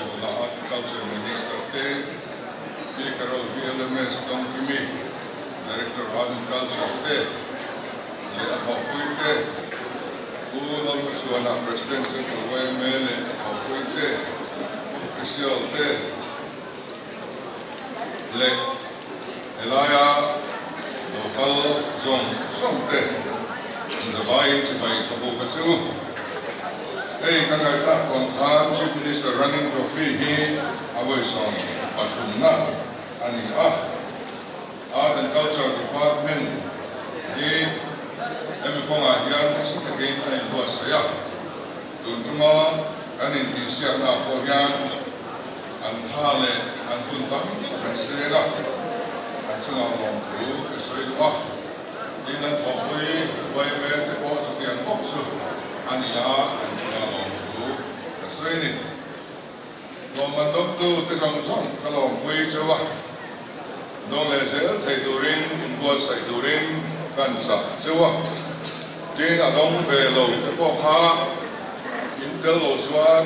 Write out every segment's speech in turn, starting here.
Lalduhawla Art and Culture Minister te, Pi Carol VLMS Tawngkimi, Director of Art and Culture te leh a thawhpui te, Pu Lalhmachhuana President Central yma leh a thawhpui te, Official te leh helaia lo kal zawng zawng te inzavaiin chibai ka buk a che u. Hei kan ngaihthlak tawn khan Chief Minister Running Trophy hi a vawisawm pathumna a ni a. Art and Culture Department hi hemi kawngah hian nasa takin a inbuatsaih a. Tun tuma kan intihsiaknaah pawh hian an tha leh an hun tam tak an seng a, an chungah lawmthu ka sawi duh a. Tin, an thawhpui yma te pawh chutiang bawk chu a ni a, an chungah lawmthu ka sawi a ni. Lawmman dawmtu te zawng zawng ka lawmpui cheu a, dawng leh zel thei turin inbuatsaih turin kan chah cheu a. Tin, a dawng ve lo te pawh kha in tel lo chuan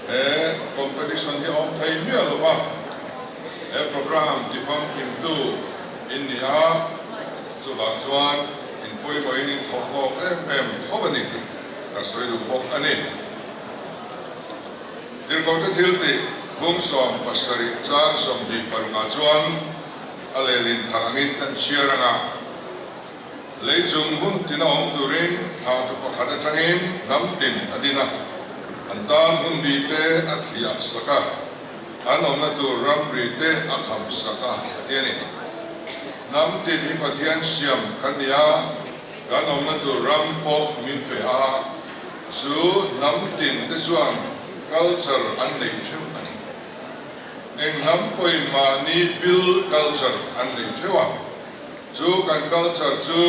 he competition hi a awm thei miah lo va, he program tifamkimtu in ni a, chuvang chuan in pawimawhin in thawk hlawk em em tho a ni tih ka sawi duh bawk a ni. Tirhkohte thiltih bung 17 chang 26 ah chuan a lehlin thar angin kan chhiar ang a, lei chung hun tina awm turin thlahtu pakhat atangin hnam tin a din a, an tan hun bi te a thliah sak a, an awmna tur ramri te a kham sak a, a ti a ni. Hnam tin hi Pathian siam kan ni a, kan awmna tur ram pawh min pe a. Chu hnam tin te chuan culture an nei theuh a ni. Eng hnam pawhin mahni bil culture an nei theuh a. Chu kan culture chu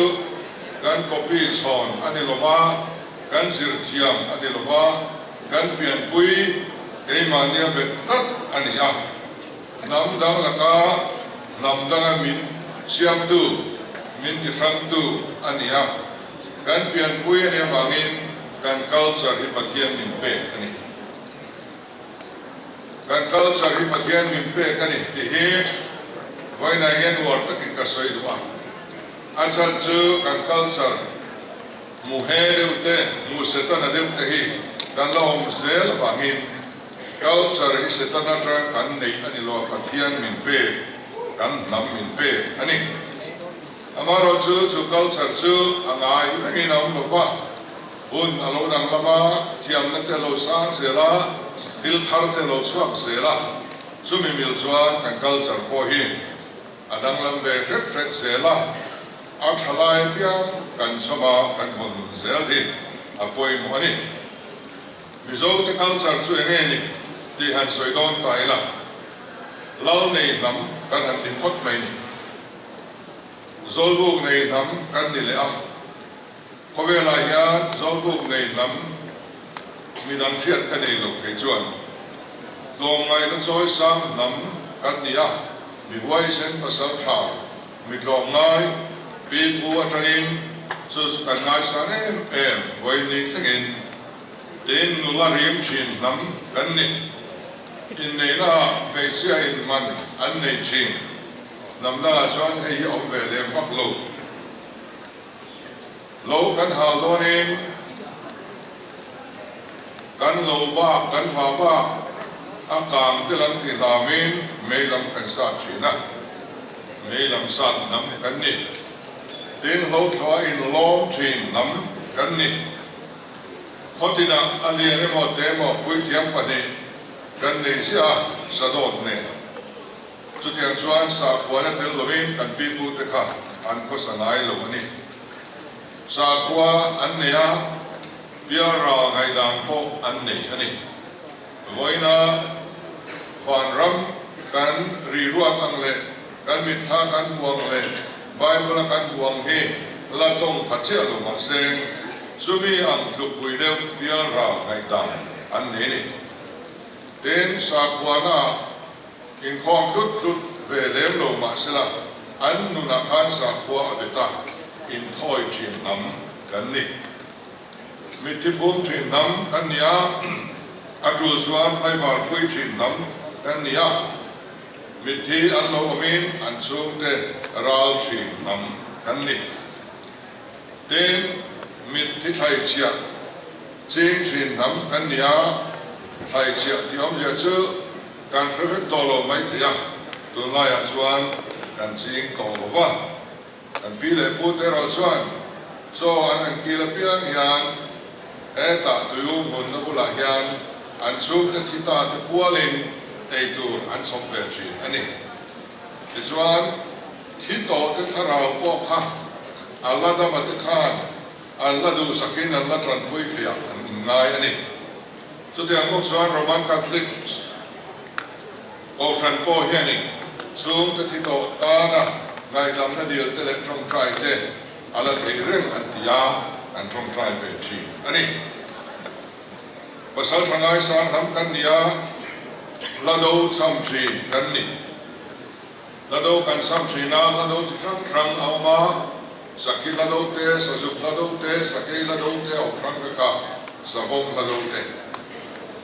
kan copy chhawn a ni lova, kan zir thiam a ni lova, kan pianpui keimahnia bet tlat a ni a. Hnam dang laka hnam danga min siamtu, min tihrangtu a ni a. Kan pianpui a nih avangin kan culture hi Pathian min pek a ni. Kan culture hi Pathian min pek a ni tih hi vawiinah hian uar takin ka sawi duh a. A chhan chu kan culture hmu he deuh te, hmu setana deuh te hi kan la awm zel avangin culture hi setana atanga kan neih a ni lo a, Pathian min pek, kan hnam min pek a ni. Amaherawhchu chu culture chu a ngai rengin a awm lo va, hun a lo danglam a, thiamna te a lo sang zel a, thil thar te a lo chhuak zel a, chumi mil chuan kan culture pawh hi a danglam ve hret hret zel a, a tha lai piang kan chhawm a, kan hawn nun zel hi a pawimawh a ni. Mizote culture chu eng nge ni tih han sawi dawn ta ila, Lal nei hnam kan han ni phawt mai ni. Zawlbuk nei hnam kan ni leh a, khawvelah hian zawlbuk nei hnam midang hriat ka nei lo kei chuan tlawmngaihna chawi sang hnam kan ni a, mi huaisen pasal tha, mi tlawmngai, pi pu atangin chu chu kan ngaisang em em vawiin thlengin tin nula rim thin hnam kan ni. Inneihna ah hmeichhia in man an nei thin. Hnam dangah chuan hei hi awm ve lem vak lo. Lo kan hal dawnin kan lo bak kan hma bak a kang te lam ti hlamin mei lam kan sat thin a, mei lam sat hnam kan ni. Tin hlo thlawh a inlawm thin hnam kan ni. Khawtinah a lian emaw te emaw puithiam pahnih kan nei ziah a, sadawt nen. Chutiang chuan sakhuana tel lovin kan pipute kha an khawsa ngai lo a ni. Sakhua an nei a, pialral ngaihdan pawh an nei a ni. Vawiina vanram kan riruat ang leh kan mitthla kan huang leh Bible-a kan huang hi la tawng pha chiah lo mahse, chumi ang tlukpui deuh pialral ngaihdan an nei a ni. Tin, sakhuana Inkhawm tlut tlut ve lem lo mah sela, an nunah khan sakhua a bet a, inthawi thin hnam kan ni. Mitthi phum thin hnam kan ni a, A tul chuan tlaivar pui thin hnam kan ni a, mitthi an lo awmin an chhungte ral thin hnam kan ni. Tin, mitthi thlaichhiah ching thin hnam kan ni a, thlaichhiah tih awmzia chu kan hre vek tawh lo maithei a, tunlaiah chuan kan ching tawh lo va. Kan pi leh pu te erawh chuan chaw an han kil apiang hian hetah tuium hunna bulah hian an chhungte thi ta te pualin ei tur an chhawp ve thin a ni. Tichuan, thi tawh te thlarau pawh kha a la dama te khan an la duhsakin an la tanpui theiah an inngai a ni. Chutiang bawk chuan Roman Catholics Kohhran pawh hianin chhungte thi tawh tana ngaihdamna dil te leh tawngtai te a la thei reng an ti a, an tawngtai ve thin a ni. Pasal tha ngaisang hnam kan ni a, hla do cham thin kan ni. Hla do kan cham thin a, hla do chi hrang hrang a awm a, sakhi hla do te, sazuk hla do te, sakei hla do te a awm hrang vek a, savawm hla do te.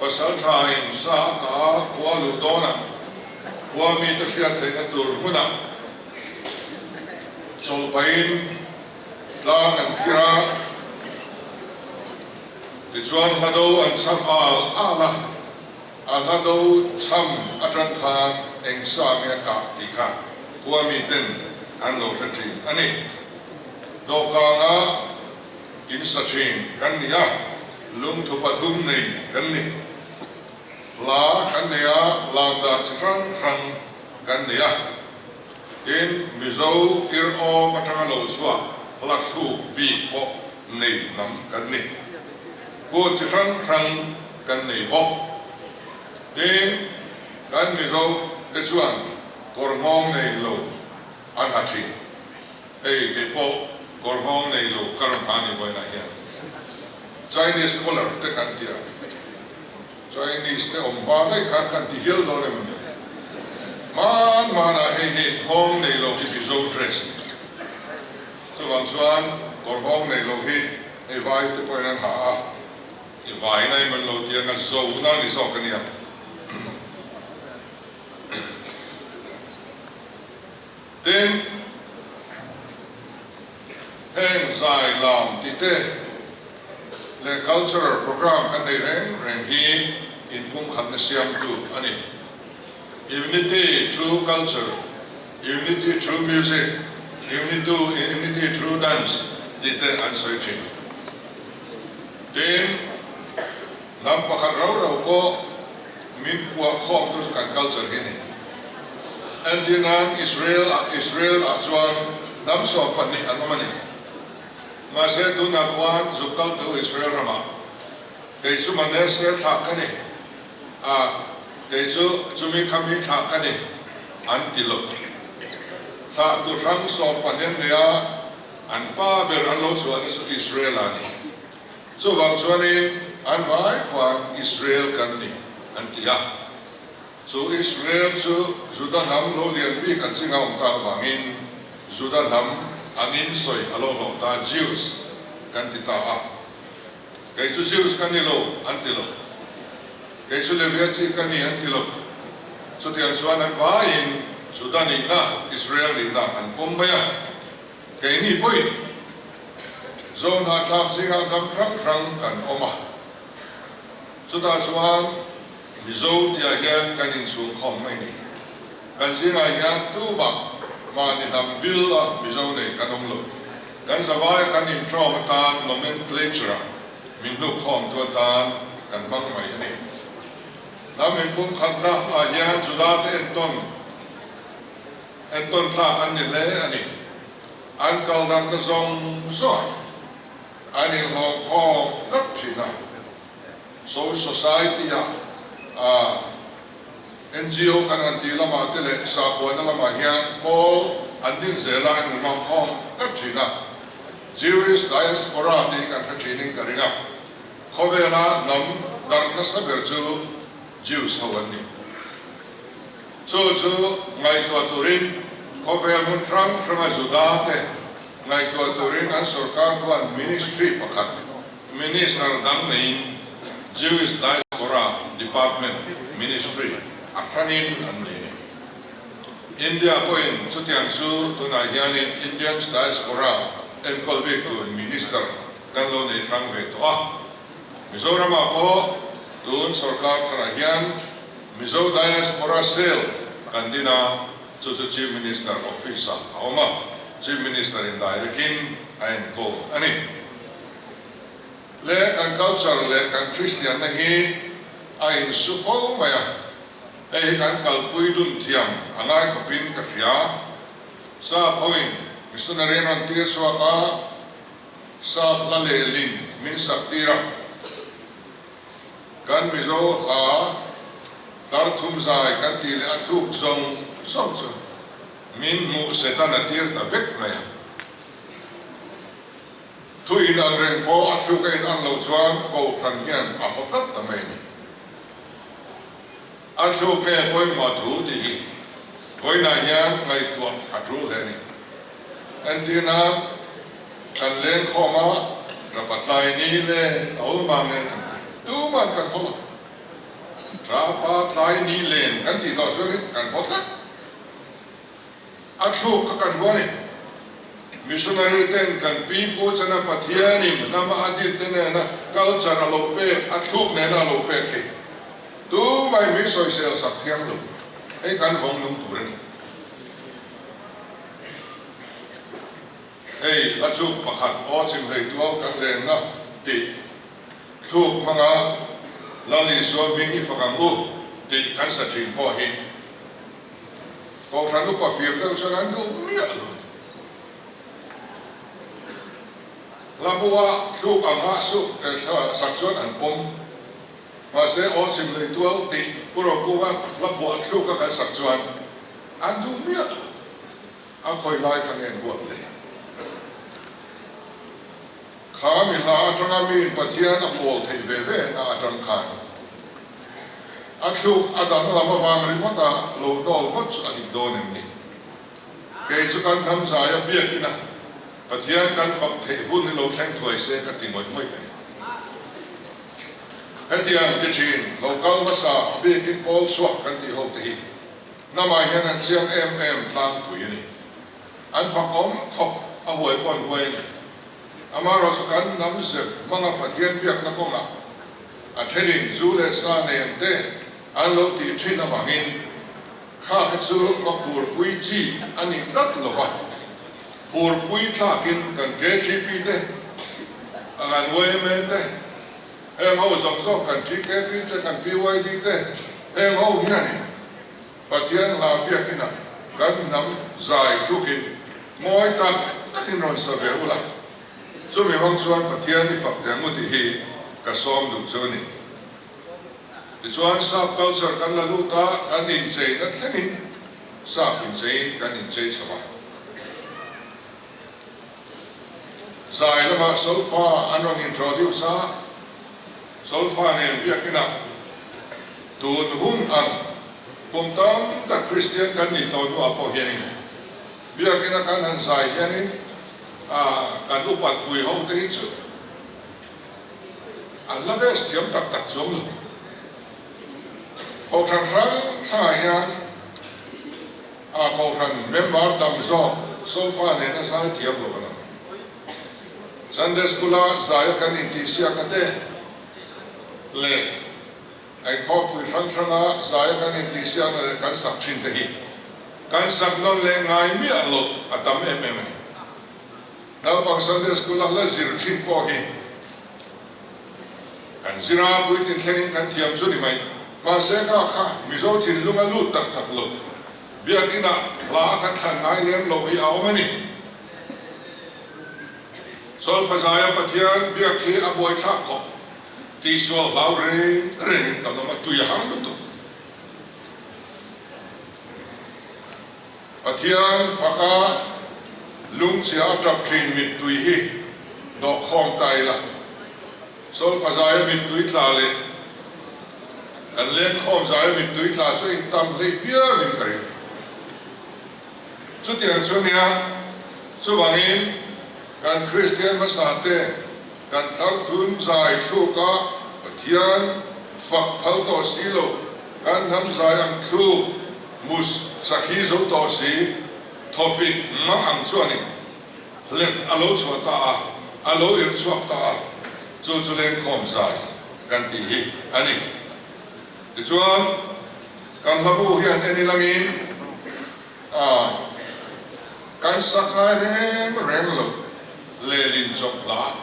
Pasal tha in sa a kah a, khua luh dawnah, khua mite hriat theihna tur hmunah chawlh pahin tlang an thir a, tichuan hla do an cham al al a. A hla do chham atang khan eng sa nge a kah tih kha khua mi ten an lo hre thin a ni. Dawhkanga in sa thin kan ni a, lungthu pathum nei kan ni. Hla kan nei a, lam dan chi hrang hrang kan nei a. Tin, Mizo ir awm atanga lo chhuak hla thluk bik pawh nei hnam kan ni. Kut chi hrang hrang kan nei bawk. Tin, kan Mizo te chuan kawr nghawng nei lo an ha thin. Hei kei pawh kawr nghawng nei lo ka rawn ha ni vawiinah hian Chinese collar te kan ti a, Chinese te awm hma daih khan kan ti hial dawn emaw ni le. Hman hmanah hei hi nghawng nei lo hi Mizo dress a ni. Chuvang chuan kawr nghawng nei lo hi hei vai te pawhin an ha a, i vaina i man lo ti anga zona ni zawk a nia. Tin, heng zai lam tih te leh cultural programme kan nei reng reng hi inpumkhatna siamtu a ni. Unity through culture, unity through music, unity through dance tih te an sawi thin. Tin, hnam pakhat rau rau pawh min kuah khawm tu chu kan culture hi a ni. Entir nan Israel ah Israel ah chuan hnam 12 an awm a ni. Mahse tunah khuan zuk kal tu Israel ramah kei chu Manasseh thlah ka ni a, kei chu chumi khami thlah ka ni an ti lo. Thlah tu hrang 12 an nei a. An pa ber an lo chhuahna chu Israel a ni. Chuvang chuanin an vai khuan Israel kan ni an ti a. Chu Israel chu Juda hnam lo lian bik an zinga awm tak avangin Juda hnam angin sawi a lo hlawh ta, Jews kan ti ta a. Kei chu Jews ka ni lo an ti lo. Kei chu Levia chi ka ni an ti lo. Chutiang chuan an vaiin Juda nihna, Israel nihna an pawm mai a. Keini pawhin Zohnahthlak zingah hnam hrang hrang kan awm a. Chutah chuan Mizo tihah hian kan inchhungkhawm mai ni. Kan zingah hian tubah mahni hnam bil a Mizo nei kan awm lo. Kan zavaia kan intawm atan nomenclature-ah min hnukkhawmtu atan kan hmang mai a ni. Hnam inpumkhatna ah hian Juda te entawn entawn thlak an ni hle a ni. An kal darhna zawng zawng an inhlawmkhawm tlat thin a. Soul Society-ah ah NGO kan han tih lamah te leh sakhuana lamah hian pawl an din zel a, an inhlawmkhawm tlat thin a. Jewish Diaspora tih hi kan hre thinin ka ring a. Khawvela hnam darh nasa ber chu Jews ho an ni. Chu chu ngaihtuah turin khawvel hmun hrang hranga Juda te ngaihtuah turin an sorkar khuan ministry pakhat, minister dang neiin Jewish Diaspora. Department, Ministry, a hrangin an nei a ni. India pawhin chutiang chu tunah hianin Indians Diaspora enkawl bik tur Minister kan lo nei hrang ve tawh a. Mizoramah pawh tun sorkar tharah hian Mizo Diaspora Cell kan din a, chu chu Chief Minister Office-ah a awm a, Chief Minister in direct-in a enkawl a ni. Le kan culture leh kan Kristianna hi a insu fo mai a, hei hi kan kalpui dun thiam a ngai khawpin ka hria. Sap hoin missionary an rawn tir chhuak a, sap hla lehlin min sak tir a, kan Mizo hla tlar thum zai kan tih leh a thluk zawng zawng chu min hmuh Setana tir ta vek mai a. Thu in ang reng pawh a thluk a in ang loh chuan Kohhran hian a haw tlat ta mai a ni. A thluk nge pawimawh thu tih hi vawiinah hian ngaihtuah a tul hle a ni. Entirna, kan lengkhawm a, Rafa tlai ni le a awl mang e kan ti. Tuman kan haw lo. Rafa tlai ni len kan tih tawh chuanin kan haw tlat. A thluk kha kan hua ni. Missionary ten kan pi pu chana Pathianin hnama a din te nena culture a lo pek, a thluk nena a lo pek hi tumah in min sawisel sak thiang lo. Hei kan vawng nung tur a ni. Hei hla chu pakhat aw chimhlei tual kan lenna tih thluk hmanga Lal Isua hming i fak ang u tih kan sa thin pawh hi Kohhran upa fir deuh chuan an duh miah lo a ni. Hlabua thluk anga suk sak chuan an pawm. Mahse aw chim lei tual tih Pu Rokunga hlaphuah thluka kan sak chuan an duh miah lo. A khawi lai kha nge an huat le? Kha mi hla atanga miin Pathian a pawl theih ve ve na atang khan a thluk a danglam avang ringawt a lo hnawl ngawt chu a dik dawn em ni? Kei chu kan hnam zaia biakina Pathian kan fak theih hun hi lo thleng thuai se ka ti ngawih ngawih a ni. Hetiang ti thin lo kal hmasa a biakin pawl chhuak kan tih ho te hi hnamah hian an chiang em em tlangpui a ni. An fakawm khawp a huai pawh an huai a ni. Amaherawhchu chu kan hnam zep hmanga Pathian biakna kawngah a thenin zu leh sa nen te an lo tih thin avangin kha kha chu va phurpui chi a ni tlat lo va, phurpui thlakin kan KTP te, kan yma te, heng ho zawng zawng kan TKP te, kan PYD te, heng ho hianin Pathian hla biakinah kan hnam zai thlukin mawi tak takin rawn sa ve ula, chumi hmang chuan Pathian i fak teh ang u tih hi ka sawm duh chu a ni. Tichuan sap culture kan la lut a, kan incheina thlengin sap incheiin kan inchei chho a. Zai lamah solfa an rawn introduce a, solfa nen biakinah tun hun ang kum tam tak Kristian kan nih tawh hnuah pawh hianin biakina kan han zai hianin kan upat pui ho te hi chu an la best thiam tak tak chuang lo. Kohhran hrang hrangah hian. A kohhran member tam zawk sofa nena zai thiam lo an awm. Sunday School a zaia kan intihsiakna te leh engkhawpui hrang hranga zaia kan intihsiakna leh kan sak thin te hi kan sak nawn leh ngai miah loh a tam em em a ni. Naupang Sunday School a hla zir thin pawh hi Kan zira puitlin thlengin kan thiam chu ni mai. Mahse kha kha Mizo thinlung a lut tak tak lo. Biakinah hla kan thlan ngai lem loh hi a awm a ni. Solfa zaia Pathian biak hi a buaithlak khawp. Tihsual hlau reng rengin kan awm a, tui a har lutuk. Pathian faka lungchhia a tap thin mittui hi dawhkhawm ta ila, Solfa zaia mittui tla leh kan lengkhawm zaia mittui tla chu in tam hlei viauin ka ring. Chutiang chu nia, chuvangin kan Kristian hmasa te kan thlarthun zai thluka Pathian. fak phal tawh si lo, kan hnam zai ang thluk mus sakhi zo tawh si, thawpik mang ang chuanin hlep a lo chhuah ta a, a lo irh chhuak ta a, chu chu lengkhawm zai kan tih hi a ni. Tichuan, kan hlabu hian en ilangin a kan sak ngai reng reng lo lehlin chawp hla.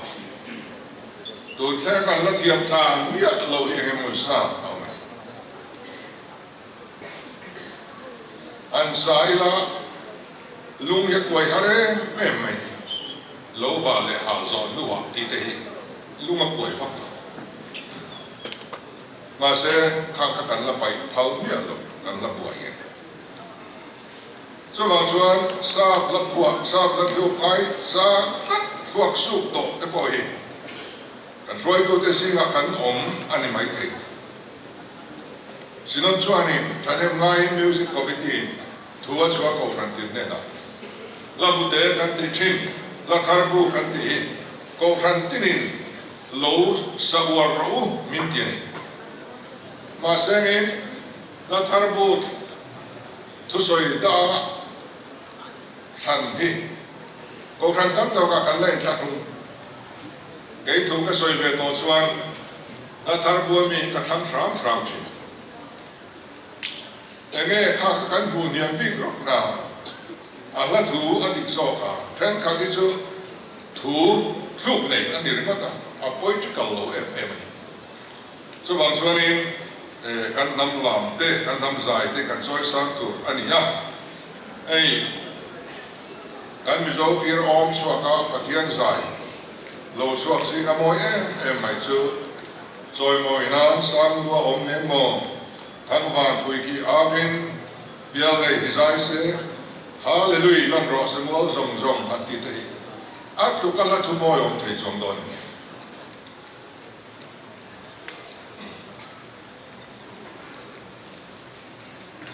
Tun thleng kan la thiam tlan miah lo hi eng emaw zat a awm a ni. Han sa ila lung hi a kuai har em em mai ni. Lo vah leh hal zawh hnuah tih te hi lung a kuai vak lo. Mahse khang kha kan la paih phal miah lo, kan la buai em. Chuvang chuan sap la phuah, sap la thluk ngai zan tlat thluak suk tawh te pawh hi kan hruaitute zingah kan awm a ni maithei. Synod chuanin thahnem ngaiin Music Committee in thu a chhuah Kohhran tin hnenah la bute kan tih thin, la thar bu kan tih hi Kohhran tinin lo sa uar rawh u min ti a ni. Mahse engin la thar bu Thusawi danga thlan hi Kohhran tam tawkah kan la inthlak hlum. Kei thu ka sawi ve tawh chuan hla thar bua mi hi ka thlang hram hram thin. Enge kha kha kan hmuh hniam bik rawk na, a hla thu a dik zawk a, thenkhat hi chu thu thluk nei a ni ringawt a, a poetical lo em em a ni. Chuvang chuanin kan hnam lam te, kan hnam zai te kan chawi sang tur a ni a. Hei kan Mizo tir awm chhuaka Pathian zai lo chhuak zinga mawi em em mai chu chawimawi nan sang lua awm nen maw Thangvan pui khi avin bial nei hi zai se, Hallelui lan rawh se mual zawng zawng han tih te hi a tluka hla thu mawi awm thei chuang dawn a ni.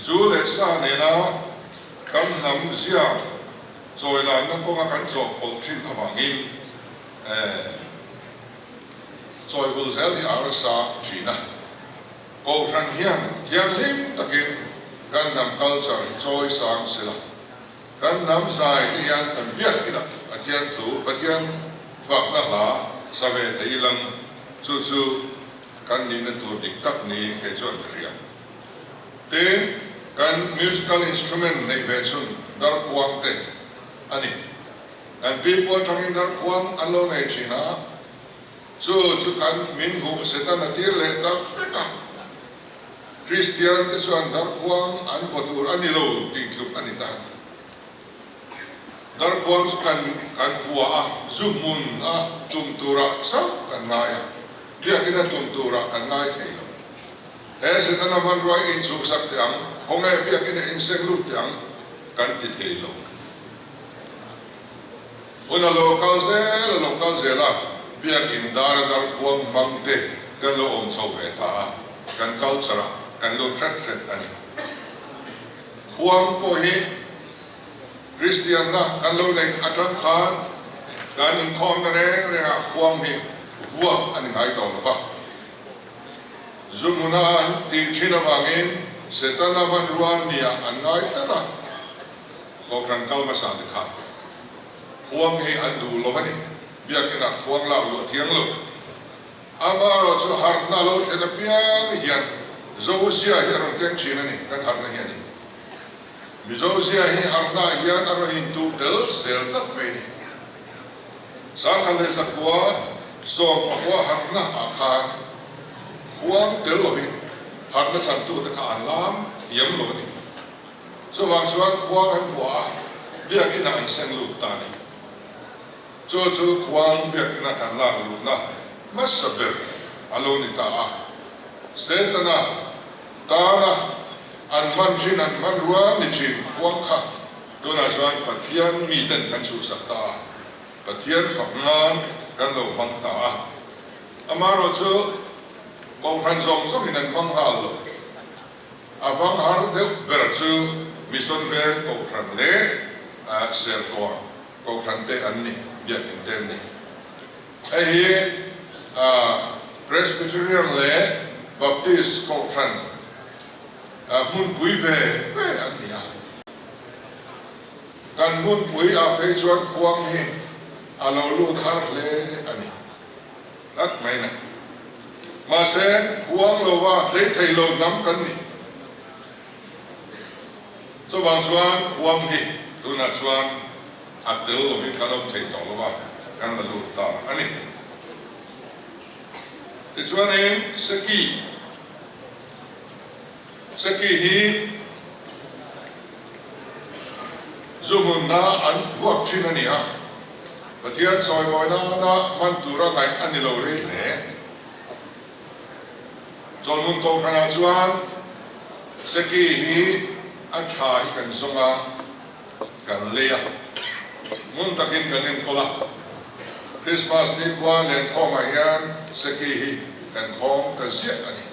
Zu leh sa nena kan hnam zia chawilanna kawnga kan chawhpawlh thin avangin chawihul zel hi a harsa thin a. Kohhran hian thianghlim takin kan hnam culture hi chawi sang sela. Kan hnam zai te hian kan biak ila Pathian thu, Pathian fakna hla sa ve thei ilang chu chu kan nihna tur dik tak niin kei chuan ka hria. Tin, kan musical instrument neih ve chhun darkhuang te a ni. Kan pipu atangin darkhuang an lo nei thin a, chu chu kan min hmuh Satan a tir leh tak vek a. Kristian te chuan darkhuang an vaw tur a ni lo tih tluk a ni ta. Darkhuang chu kan kan hua a, zu hmun a tum turah chauh kan ngai a, biakin a tum turah kan ngai thei lo. He Setana hmanrua i inchhuksak teh ang, khawnge biakin a inseng lut teh ang kan ti thei lo. Hun a lo kal zel a lo kal zel a, biakin dar a darkhuang hmang te kan lo awm chho ve ta a, kan culture ah kan lut hret hret a ni. Khuang pawh hi Kristianna kan lo neih atang khan kan inkhawmna reng rengah khuang hi vuak a ni ngai tawh lo va. Zu hmuna an tih thin avangin Setana hmanrua niah an ngai tlat a. Kohhran kal hmasa te khan khuang hi an duh lo a ni. Biakinah khuang lak luah thiang lo. Amaherawh chu harhna lo thlen apiang hian Zozia hi a rawn keng thin a ni, kan harhna hi a ni. Mizozia hi harhna hian a rawn intuh tel zel tlat mai a ni. Sangkhat leh zakua 19 harhna ah khan khuang tel lovin harhna chantute kha an lam thiam lo a ni. Chuvang chuan khuang an vuah a, biakinah an seng lut ta a ni. Chu chu khuang biakina kan lak luhna hmasa ber a lo ni ta a. Setana tana an hman thin an hmanrua ni thin khuang kha tunah chuan Pathian miten kan chhuhsak ta a, Pathian fak nan kan lo hmang ta a. Amaherawh chu Kohhran zawng zawngin an hmang nghal lo. A vang har deuh ber chu Mission Veng Kohhran leh Serkawn Kohhran te an ni, Biakin te an ni. Hei hi Presbyterian leh. Baptist Kohhran hmunpui ve ve an ni a. Kan hmunpui ah phei chuan khuang hi a lo lut har hle a ni tlat mai na. Mahse, khuang lova tlei thei lo hnam kan ni. Chuvang chuan khuang hi tunah chuan a tel lovin kan awm thei tawh lo a, kan la lut ta a ni. Tichuanin Seki, Seki hi zu hmunna an huap thin a ni a, Pathian chawimawi nana hman tura ngaih a ni lo rei hle. Chawlhmun Kohhranah chuan Seki hi a tha hi kan zawng a, kan lei a, ngun takin kan enkawl a. Krismas nikhua lenkhawmah hian Seki hi kan khawm ta ziah a ni.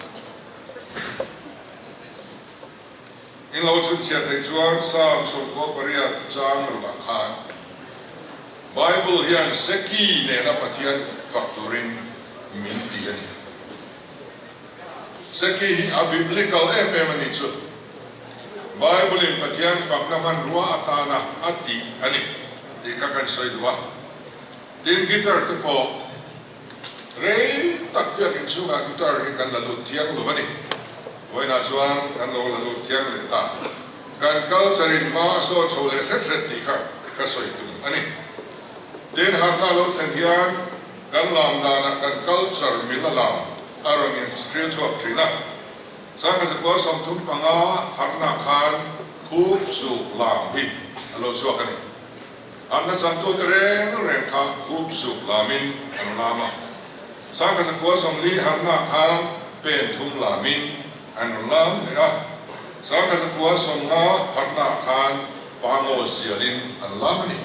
In lo chhunchhiah theih chuan Psalm 98 chang rukah khan Bible hian Seki nena Pathian fak turin min ti a ni. Seki hi a biblical em em a nih chu. Bible-in Pathian fakna hmanrua atana a tih a ni tih kha kan sawi duh a. Tin, guitar te pawh rei tak biakinn chhungah guitar hi kan la lut thiang lo a ni. Vawiinah chuan kan lo la lut thiang leh ta. Kan culture-in hma a sawn chho leh hret hret tih kha ka sawi tum a ni. Tin, harhna lo thlen hian kan lam danah kan culture mila lam a rawn inhrilh chhuak thin a. 1935 harhna khan khup zuk lam hi a lo chhuak a ni. Harhna changtute reng reng kha khup zuk lamin an lam a. 1940 harhna khan pen thum lamin an rawn lam leh a. 1950 harhna khan pangaw zialin an lam a ni.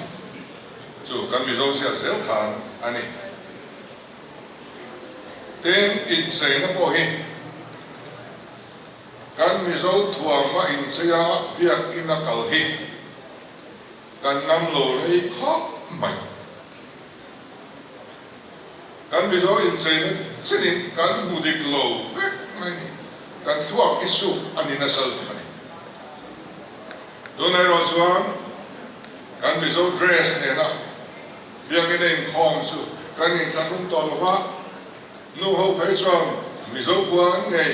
Chu kan Mizo ziah zel khan a ni. Tin, incheina pawh hi kan Mizo thuama incheia biakina kal hi kan ngam lo rei khawp mai. Kan Mizo incheina chenin kan hmu dik lo vek mai ni. Kan thluak hi suk a ni nasa lutuk a ni. Tunah erawh chuan kan Mizo dress nena Biakinn a inkhawm chu kan inthlahrung tawh lo va, nu ho phei chuan Mizo khua an ngei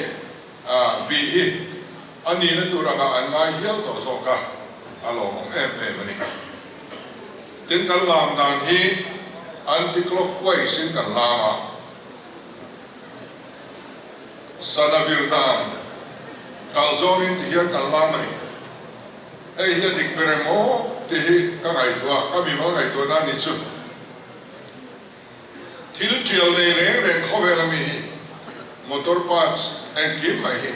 a bih hi a nihna tur angah an ngai hial tawh zawk a, a lawmawm em em a ni. Tin, kan lam dan hi anti-clockwise in kan lam a, sana vir dan kal zawngin ti hian kan lam a ni. Hei hi a dik ber em aw tih hi ka ngaihtuah a, ka mimal ngaihtuahna a nih chu. Thil tial nei reng reng khawvel ami hi motor parts engkim mai hi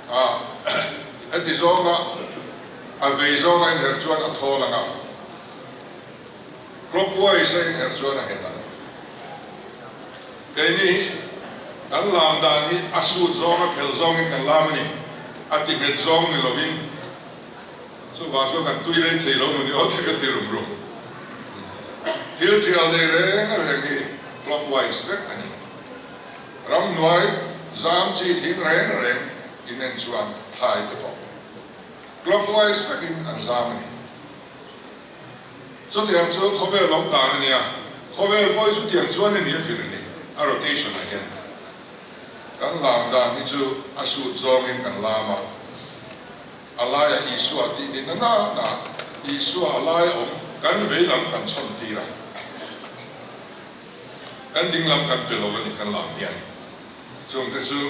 a heti zawnga a vei zawnga inher chuan a thawl ang a, clockwise a inher chuan a nghet ang. Keini hi kan lam dan hi a sut zawng a phel zawngin kan lam a ni, a ti nghet zawng ni lovin. Chuvang chuan kan tui rei thei lo maw ni aw te ka ti rum rum. Thil tial nei reng reng hi clockwise vek a ni. Ramhnuai zam chi thing reng reng in en chuan thlai te pawh clockwise vekin an zam a ni. Chutiang chu khawvel awm dan a nia, khawvel pawh hi chutiang chuan a ni a fir a ni, a rotation ah hian kan lam dan hi chu a sut zawngin kan lam a, a laiah Isua tih ni na na na, Isua a laia awm kan vei lam kan chhawn tir a, kan ding lam kan pe lo a ni kan lam hian, chung te chu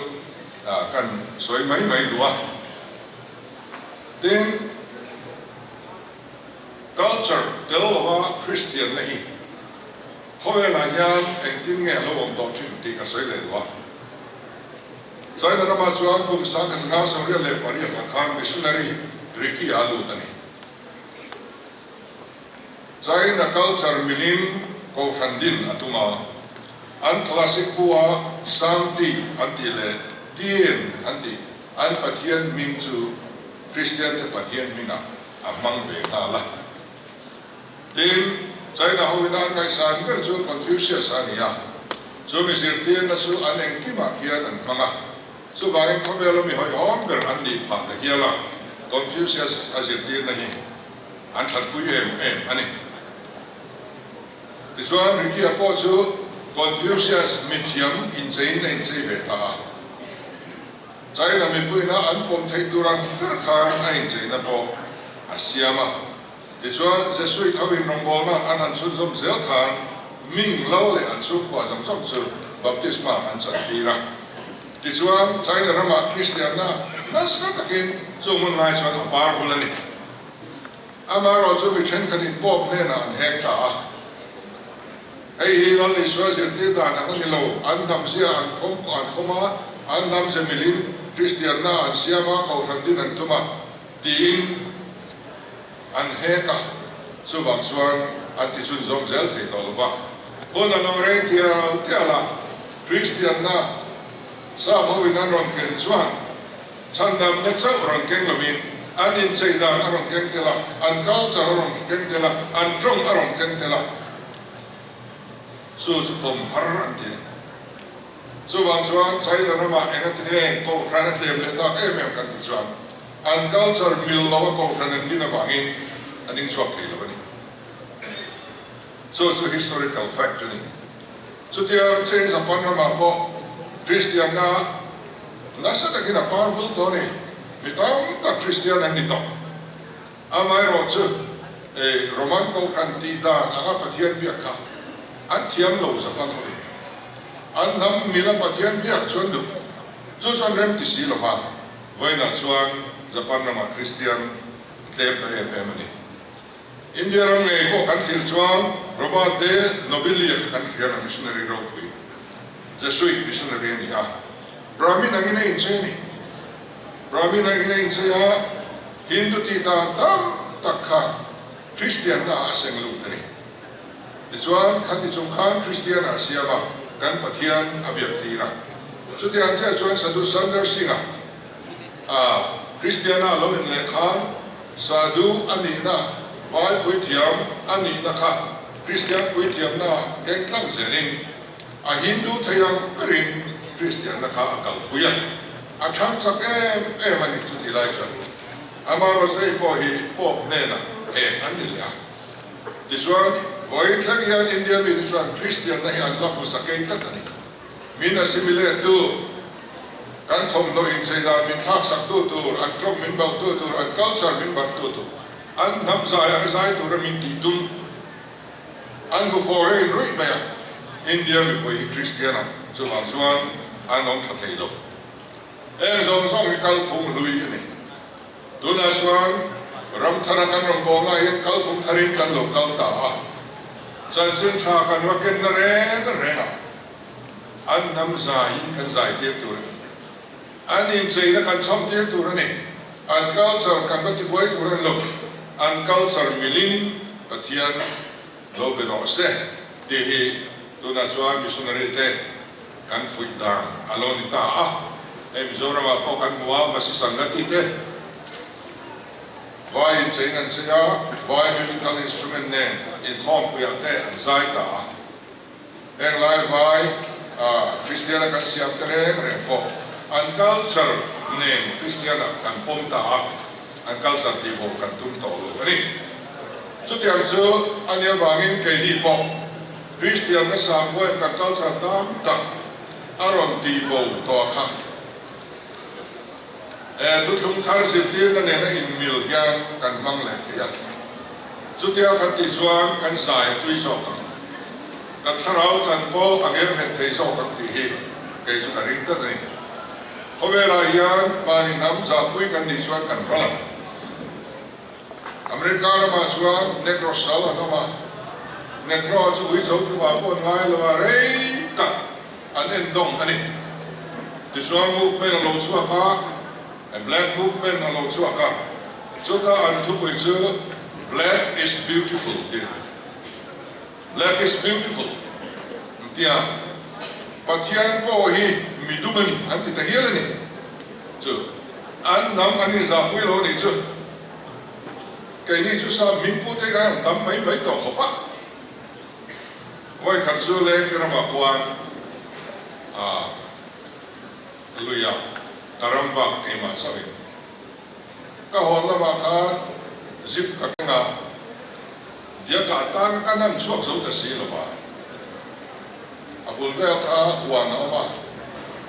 kan sawi mai mai duh a, tin. Culture tel lova Kristianna hi khawvelah hian engtin nge a lo awm tawh thin tih ka sawi leh duh a. China ramah chuan kum 1998 ah khan missionary Ricky a lut a ni. China culture milin Kohhran din a tum a, an classic bu a Shangdi an tih leh Tien an tih an Pathian hming chu Kristiante Pathian hmingah a hmang ve nghal a. Tin, China hoin an ngaihsan ber chu Confucius a ni a, chu mi zirtirna chu an engkimah khian an hmang a. Chuvangin khawvela mi hawihhawm ber an nih phah ta hial a, Confucius a zirtirna hi an thatpui em em a ni. Tichuan Ricky-a pawh chu Confucius mithiam incheiin a inchei ve ta a. China mipuina an pawm theih tur ang ber khan a incheina pawh a siam a. Tichuan Jesuit ho in rawngbawlna an han chhunzawm zel khan Ming lo leh an chhungkua zawng zawng chu baptisma an chantir a. Tichuan China ramah Kristianna nasa takin chung hmun lai chuan a par hul a ni. Amaherawhchu mi thenkhatin Pope hnenah an hek ta a. Hei hi Lal Isua zirtir dan ang a ni lo, an hnamzia an khawm an khawm a, an hnamze milin Kristianna an siam a, kohhran din an tum a, tiin an hek a, chuvang chuan an ti chhunzawm zel thei tawh lo va. Hun a lo rei tial tial a, Kristianna sap hoin an rawn ken chuan chhandamna chauh rawn keng lovin an inchei dan a rawn keng tel a, an culture a rawn keng tel a, an tawng a rawn keng tel a, chu chu pawm har an ti a ni. Chuvang chuan China ramah engatinge kohhran a tlem leh tak em em kan tih chuan an culture mil lo a kohhran an din avangin a ding chhuak thei lo a ni. Chu chu historical fact a ni. Chutiang che Japan ramah pawh Kristianna nasa takin a par vul tawh a ni. Mi tam tak Kristian an ni tawh. Amaherawh chu Roman kohhran tih dan anga Pathian biak kha an thiam lo Japan ho in. An hnam mila Pathian biak chu an duh. Chu chuan rem ti si lova vawiinah chuan Japan ramah Kristian an tlem ta em em a ni. India ram ngei pawh kan thlir chuan Robert de Nobilia kha kan hria a, missionary ropui, Jesuit missionary a ni a. Brahmin angin a inchei a ni. Brahmin angin a inchei a, Hindu tih dan tam tak kha Kristian na ah a seng lut a ni. Tichuan, khati chung khan Kristian ah a siam a, kan Pathian a biak tir a. Chutiang chiah chuan Sadhu Sundar Singh-a a Kristiana a lo en leh khan Sadhu a nihna, vai puithiam a nihna kha Kristian puithiamna keng tlang zelin a Hindu thei ang berin Kristianna kha a kalpui a. A thang chak em em a ni chutih lai chuan Amarawsei pawh hi Pope hnenah heng an ni leh a. Tichuan, vawiin thleng hian India mite chuan Kristianna hi an la hmu sakei tlat a ni. Min assimilate tu, kan thawmhnaw inchei dan min thlaksak tu tur, an tawng min bauh tu tur, an culture min barh tu tur, an hnam zai ang zai tura min tih tum an hmu foreign ruih mai a. India mipui hi Kristian ang chuvang chuan an awm tha thei lo. Heng zawng zawng hi kalphung hlui a ni. Tunah chuan ram thara kan rawn bawng lai hian kalphung tharin kan lo kal ta a, chanchin tha kan va kenna reng reng a, an hnam zaiin kan zai tir tur a ni. An incheina kan chhawm tir tur a ni. An culture kan va tibuai tur a ni lo. An culture milin Pathian lo be rawh se tih hi tunah chuan missionary te kan fuih dan a lo ni ta a. Hei Mizoramah pawh kan hmu a, Masi Sangati te vai incheiin an chei a, vai musical instrument nen inkhawmpuiah te an zai ta a. Heng lai vai Kristiana kan siam te reng reng pawh an culture nen Kristiana kan pawm ta a, an culture tih bo kan tum tawh lo a ni. Chutiang chu a nih avangin keini pawh Kristian na sakhuain kan culture tam tak a rawn tih bo tawh kha. He thuthlung thar zirtirna nena inmil hian kan hmang leh thei a. Chutia kan tih chuan kan zai a tui zawk ang. Kan thlarau chan pawh a ngelnghet thei zawk ang tih hi kei chu ka ring tlat a ni. Khawvelah hian mahni hnam zahpui kan nih chuan kan ral ang. America ramah chuan Negro sal an awm a, Negro chu uicho tlukah pawh an ngai lo a, rei tak an endawng a ni. Tichuan movement a lo chhuak a, Black movement a lo chhuak a, chuta an thupui chu Black is beautiful tih a ni. Black is beautiful an ti a, Pathian pawh hi mi dum a ni an ti ta hial a ni. Chu an hnam an inzahpui lo a nih chu. Keini chu sap hmingpute kha an tam mai mai tawh khawp a. Vawikhat chu Lengte ramah khuan ah luiah ka ram vak keimah chauhin ka hawn lamah khan zip ka keng a, diakah tan ka nam chhuak zo ta si lo va, a bul vel kha huan a awm a,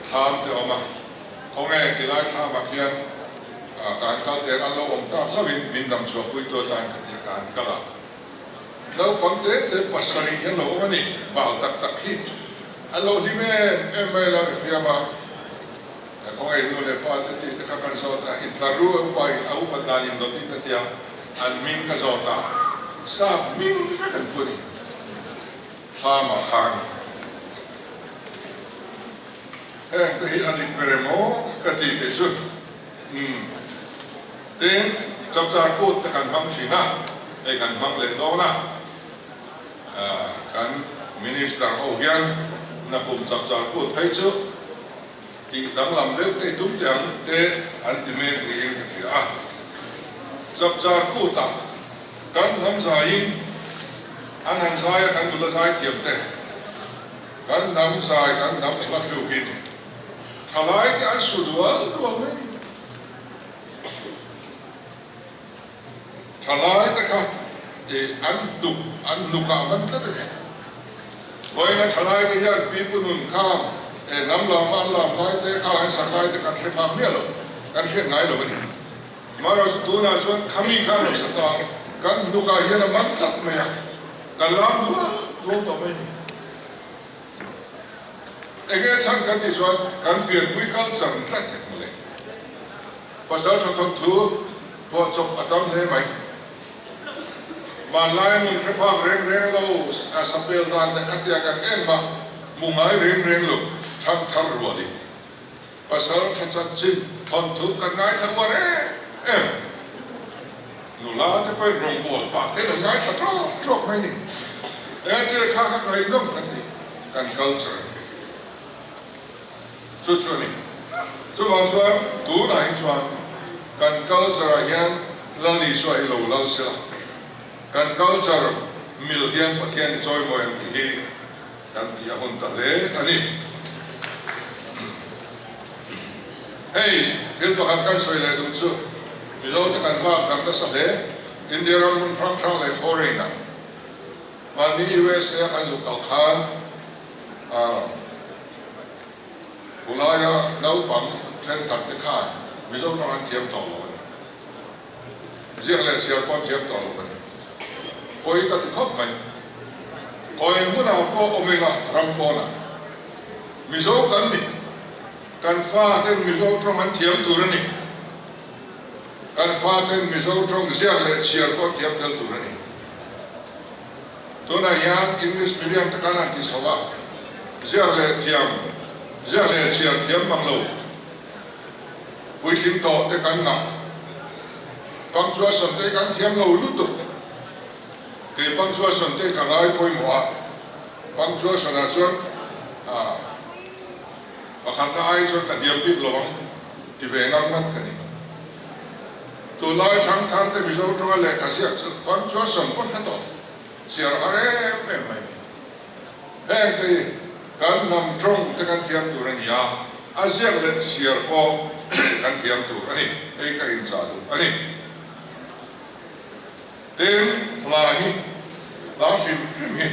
thlam te a awm a, khawnge khilai thlamah khian ka han kal teh an lo awm tak hlauhin min dam chhuahpui tu atan ka ti a, ka han kal a. Naupang te te pasarih hi an lo awm a ni, bal tak tak hi an lo hlim em em mai lo infiam a, khawngaih nu leh pa te tih te kha kan zawt a, intlar ru a upa in a upat dan in dawt in ka tia, an hming ka zawt a, sap hming vek an pu a ni, thlam ah khan heng te hi a dik ber em aw ka tih theih chu umm. Tin, chapchar kut te kan hmang thin a, hei kan hmang leh dawn a, kan Minister ho hian nakum chapchar kut phei chu tih danglam deuh te tum teh ang te an ti mek niin ka hria a. Chapchar kutah kan hnam zaiin an han zai a, kan nula zai thiam te, kan hnam zai, kan hnam hla thlukin thalai te an su dual dual mai a ni. Thalai te kha ih an hnuk an hnuk ah man tlat a ni. Vawiina thalai te hian pipu nun kham eh hnam lam a an lam lai te kha an sak lai te kan hre phak miah lo, kan hriat ngai lo a ni. Amaherawhchu chu tunah chuan khami kha a rawn sa ta a, kan hnuk ah hian a man tlat mai a, kan lam dual dual tawh mai a ni. Enge chhan kan tih chuan kan pianpui culture an tlat hek mawle. Pasal tha thawnthu pawh chawp a tam hle mai. Vanlai nun hre phak reng reng lo a sapel dan leh khatia kan engmah hmu ngai reng reng lo thang thar rualin pasal tha chanchin thawnthu kan ngaithla uar em em. Nula te pawhin rawngbawl pah te an ngaithla tawk tawk mai ni. Engati kha kha ngaihnawm kan ti, kan culture a ni. Chu chu a ni. Chuvang chuan tunah hi chuan kan culture ah hian Lal Isua hi lo lal sela, kan culture mil hian Pathian hi chawimawi ang tih hi kan tih a hun ta hle a ni. Hei thil pakhat kan sawi leh duh chu Mizote kan vak dang nasa hle. India ram hmun hrang hrang leh foreign ah mahni USA a kan zuk kal khan khulaia naupang thenkhat te khan Mizo tang an thiam tawh lo a ni. Ziak leh siar pawh an thiam tawh lo a ni. Pawi ka ti khawp mai. Khawi hmunah pawh awm ila ram pawnah Mizo kan ni. Kan faten Mizo tawng an thiam tur a ni. Kan faten Mizo tawng ziak leh chhiar pawh an thiam tel tur a ni. Tunah hian English medium te kan han ti chho a, ziak leh thiam, ziak leh chhiar thiam mang lo puitling tawh te kan ngah. Punctuation te kan thiam lo lutuk. Kei punctuation te ka ngai pawimawh a, punctuation ah chuan ah, Pakhatna ai chuan ka hniam bik lo ang ti ve ngam ngat ka ni. Tunlai thangthar te Mizo tawnga lehkha ziak chu punctuation pawh hre tawh chhiar har em em mai ni. Heng te hi kan hnam tawng te kan thiam tur a ni a, a ziak leh chhiar pawh kan thiam tur a ni. Hei ka inchah duh a ni. Tin, hla hi hla hrim hrim hi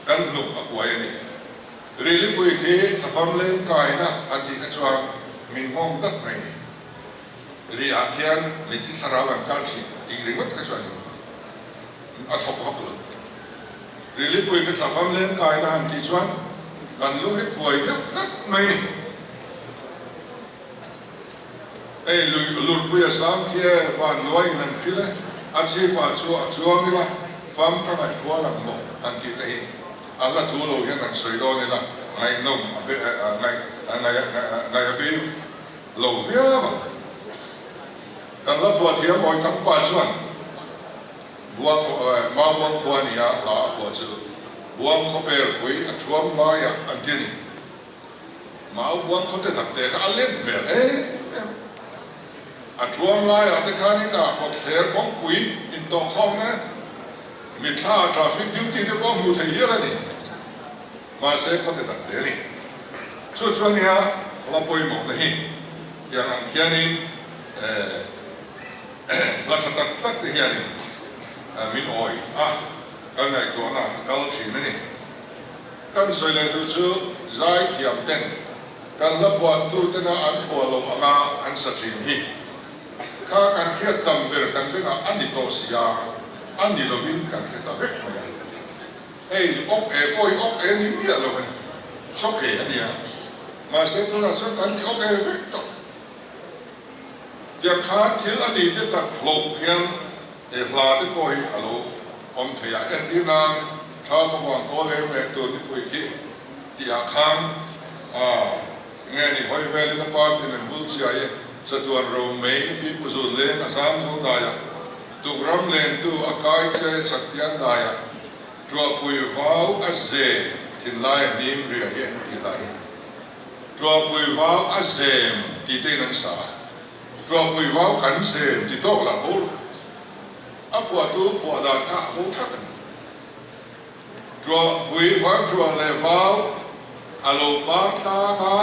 kan hnuk a kuai a ni. Rilipui khi thlafam leng kaina an tih kha chuan min nghawng dat mai ni. Ri ah khian mithi thlarau an kal thin tih ringawt kha chuan a thawk vak lo. Rilipui khi thlafam leng kaina han tih chuan kan lung hi kuai deuh tlat mai ni. Hei lui lurpui a sang khi e, van nuaiin an fil e, a chhipah chu a chuang ila, fam ka ngaihkhual ang maw an tih te hi a hla thu lo hian an sawi dawn ila ngaihnawm a be ngaih ngaih a bei lo viau ang. Kan hla phuah thiam awi thang pa chuan Buang Mau Buang khua nia hla a phuah chu Buang khawper pui a thuam laiah an ti a ni. Mau buang khawte tak te kha a let hmel em em. A thuam laiah te khanin a kawtthler kawngpui intawhkhawmna mitthla traffic duty te pawh hmuh theih hial a ni. Mahse khawte tak te a ni. Chu chu a nia hla pawimawhna hi tiang ang khianin hla tha tak tak te hianin min awi a, kan ngaihtuahna a kal thin a ni. Kan sawi leh duh chu zaithiam ten kan hla phuahtu tena an phuah loh anga an sa thin hi kha kan hriat tam ber kan bengah a ni tawh si a, a ni lovin kan hre ta vek mai a. Hei awk e pawh hi awk e ni miah lo a ni, chawk e a nia. Mahse tunah chuan kan ti awk e vek tawh. Tiang khan thil a ni te tak hlauh hian he hla te pawh hi a lo awm thei a. Entir nan tha khawmuang kawl em leh tur nipui khi tih ah khan ah nge ni hawi velin a party nen vul chiai e chatuan ro mei pi pu zut leng a zam zo daiah tukram lentu a kai che chaktian daiah Tuahpui vau a zem thinlai a hnim riai e tih lai hi Tuahpui vau a zem tih te in an sa a, Tuahpui vau kan zem ti tawk lah bo lo. A phuahtu phuah dan kha a bo thak a ni. Tuahpui vartuah leh vau a lo par tlang a,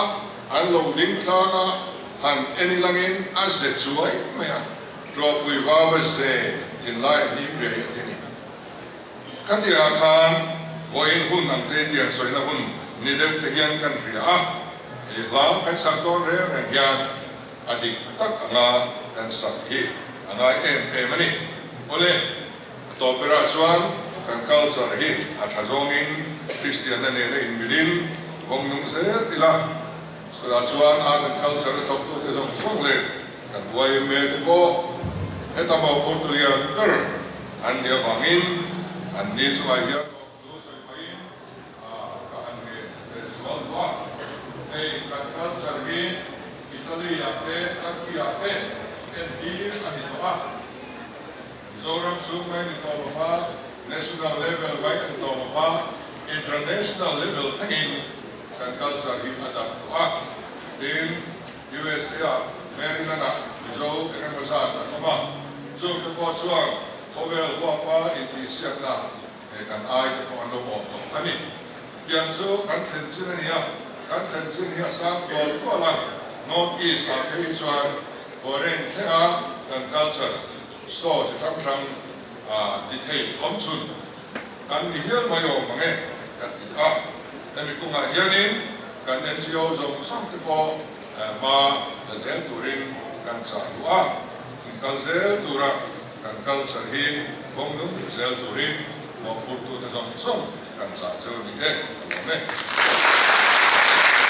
an lo ding tlang a, han en ilangin a ze chuai mai a, Tuahpui vau a zem thinlai a hnim riai e tih a ni. Khatiangah khan vawiin hun ang te tiang sawina hun ni deuh te hian kan hria a, he hla kan sak dawn reng reng hian a dik tak anga kan sak hi a ngai em em a ni. Awle, a tawp berah chuan kan culture hi a tha zawngin Kristianna nena inmilin vawng nung zel ila, chutah chuan art and culture a thawktute zawng zawng leh Kan YMA te pawh heta mawhphurtu lian ber an nih avangin an ni chungah hian lawmthu sawi pahin ka han ngen leh zual duh a. Hei kan culture hi Italy ah te Turkey ah te entir a ni tawh a. Mizoram chhung mai ni tawh lova national level mai a ni tawh lova international level thlengin kan culture hi a dam tawh a. Tin. USA-ah Maryland-ah Mizo eng emaw zat an awm a, chungte pawh chuan khawvel huapa intihsiakna he kan ai te pawh an lo awm tawh a ni. Tiang chu kan thlen chin a ni a, kan thlen chin hi a sang tual tual a, North East-ah phei hi chuan foreign thlenga kan culture show chi hrang hrang ti thei awm chhun kan ni hial mai awm ang e ka ti a. Hemi kawngah hianin kan NGO zawng zawng te pawh hma la zel turin kan chah duh a, in kal zel tura kan culture hi kawng nung zel turin mawhphurtute zawng zawng kan chah cheu a ni e, ka lawm e.